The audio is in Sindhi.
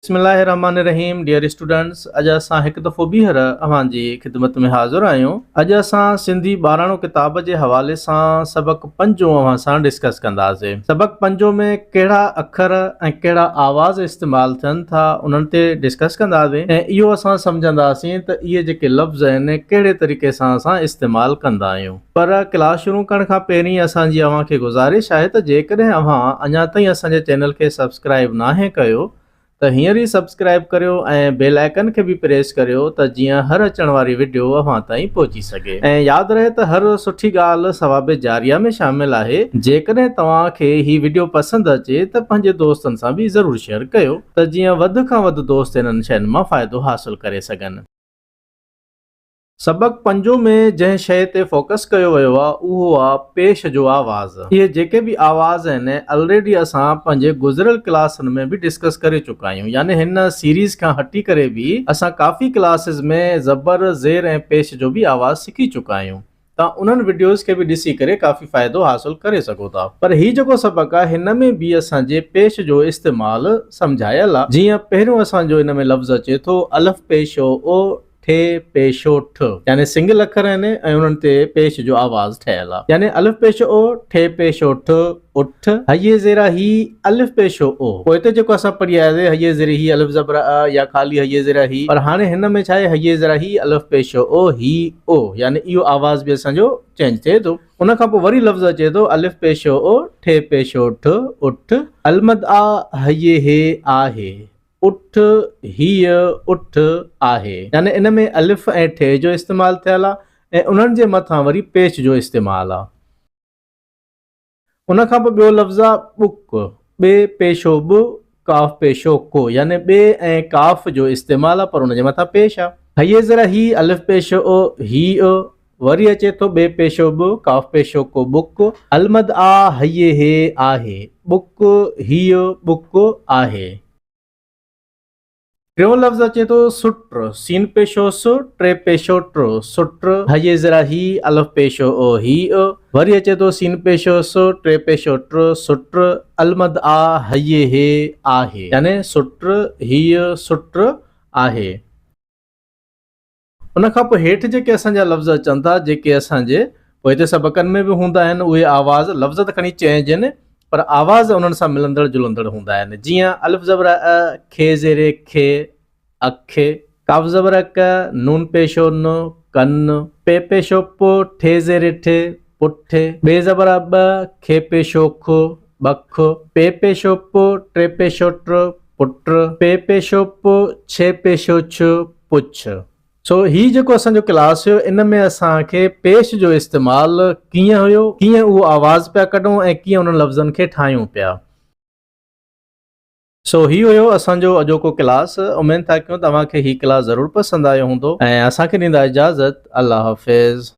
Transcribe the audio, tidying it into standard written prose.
بسم الله الرحمٰن الرحيم ڊيئر اسٽوڊنٽس اڄ اسان هڪ دفعو ٻيهر اوهان جي خدمت ۾ حاضر آهيون اڄ اسان سنڌي ٻاراڻو ڪتاب جي حوالي سان سبق پنجون اوهان سان ڊسڪس ڪنداسين سبق پنجون ۾ ڪهڙا اکر ۽ ڪهڙا آواز استعمال ٿين ٿا انهن تي ڊسڪس ڪنداسين ۽ اهو اسان سمجهنداسين ته اهي جيڪي لفظ آهن ڪهڙي طريقي سان اسان استعمال ڪندا آهيون پر ڪلاس شروع ڪرڻ کان پهرين اسان جي اوهان کي گذارش آهي ته جيڪڏهن اوهان اڃا تائين اسان جي چينل کي سبسڪرائيب ناهي ڪيو ته هينئر ئي سبسڪرائيب ڪريو ۽ بيل آئيڪن کي به پريس ڪريو ته جيئن هر اچڻ واري وڊيو اوهان تائين پهچي سگهي ۽ ياد رهي ته هر سٺي ڳالهه ثواب جاريه ۾ شامل آهي جيڪڏهن توهان کي هي وڊيو پسند اچي ته پنهنجي دوستن سان به ضرور شيئر ڪيو ته جيئن وڌ کان وڌ دوست انهن شين مان فائدو حاصل ڪري سگهن. سبق پنجون ۾ جنهن شيء تي فوڪس ڪيو ويو آ اهو آ پيش جو آواز. اهي جيڪي به آواز آهن الريڊي اسان پنهنجي گذريل ڪلاسن ۾ به ڊسڪس ڪري چڪا آهيون يعني هن سيريز کان هٽي ڪري به اسان ڪافي ڪلاسز ۾ زبر، زير ۽ پيش جو به آواز سکي چڪا آهيون تان انهن وڊيوز کي به ڏسي ڪري ڪافي فائدو حاصل ڪري سگهو ٿا پر هي جيڪو سبق آ هن ۾ به اسان جي پيش جو استعمال سمجهايل آ جيئن پهريون اسان جو ان ۾ لفظ اچي ٿو الف پيش او ٺ پيش او ٺ يعني سنگل اکر آهن ۽ انهن تي پيش جو آواز ٺهيل آهي يعني الف پيش او ٺ پيش او ٺ اٺ هيء زير هي الف پيش او پوء هتي جيڪو اسان پڙهي آياسين هيء زير هي الف زبر ا يا خالي هيء زير هي پر هاڻي هن ۾ ڇا آهي هيء زير هي الف پيش او هي او يعني اهو آواز به اسان جو چينج ٿئي ٿو ان کان پوء وري لفظ اچي ٿو الف پيش او ٺ پيش او ٺ اٺ المد آ هيء هي آهي اٺ، هيء اٺ آهي. يعني ان ۾ الف ۽ ٺ جو استعمال ٿيل آهي ۽ انهن جي مٿان وري پيش جو استعمال آهي. ان کان پوء ٻيو لفظ آهي ٻڪ، ٻ پيشو ٻ، ڪاف پيشو ڪ يعني ٻ ۽ ڪاف جو استعمال آهي پر ان جي مٿان پيش آهي. هيء ذرا هي، الف پيشو ا، هيء، وري اچي ٿو ٻ پيشو ٻ، ڪاف پيشو ڪ، ٻڪ، المد آ، هيء هي، آهي. ٻڪ، هيء ٻڪ آهي. ٽيون لفظ اچي ٿو سٽ، سين پيشو س، ٽي پيشو ٽ، سٽ، هيء ذرا هي، الف پيشو ا، هيء، وري اچي ٿو سين پيشو س، ٽي پيشو ٽ، سٽ، المد آ، هيء هي، آهي. يعني سٽ، هيء سٽ آهي. ان کان پوء هيٺ جيڪي اسان جا لفظ اچن ٿا، جيڪي اسان جي پوئتي سبقن ۾ به هوندا آهن، اهي آواز، لفظ ته کڻي چئجن، پر آواز انهن سان ملندڙ جلندڙ هوندا آهن. جيئن، الف زبر ا، خ زير خ، اک، ڪاف زبر ڪ، نون پيش او ن، ڪن، پ پيش او پ، ٺ زير ٺ، پٺ، ب زبر ب، خ پيش او خ، ٻک، پ پيش او پ، ٽ پيش او ٽ، پٽ، پ پيش او پ، ڇ پيش او ڇ، پڇ. سو هي جيڪو اسان جو ڪلاس هيو ان ۾ اسان کي پيش جو استعمال ڪيئن هيو، ڪيئن اهو آواز پيا ڪڍون ۽ ڪيئن انهن لفظن کي ٺاهيون پيا. سو هي هيو اسان جو اڄوڪو ڪلاس. اميد ٿا ڪيون ته اوهان کي هي ڪلاس ضرور پسند آيو هوندو ۽ اسان کي ڏيندا اجازت. الله حافظ.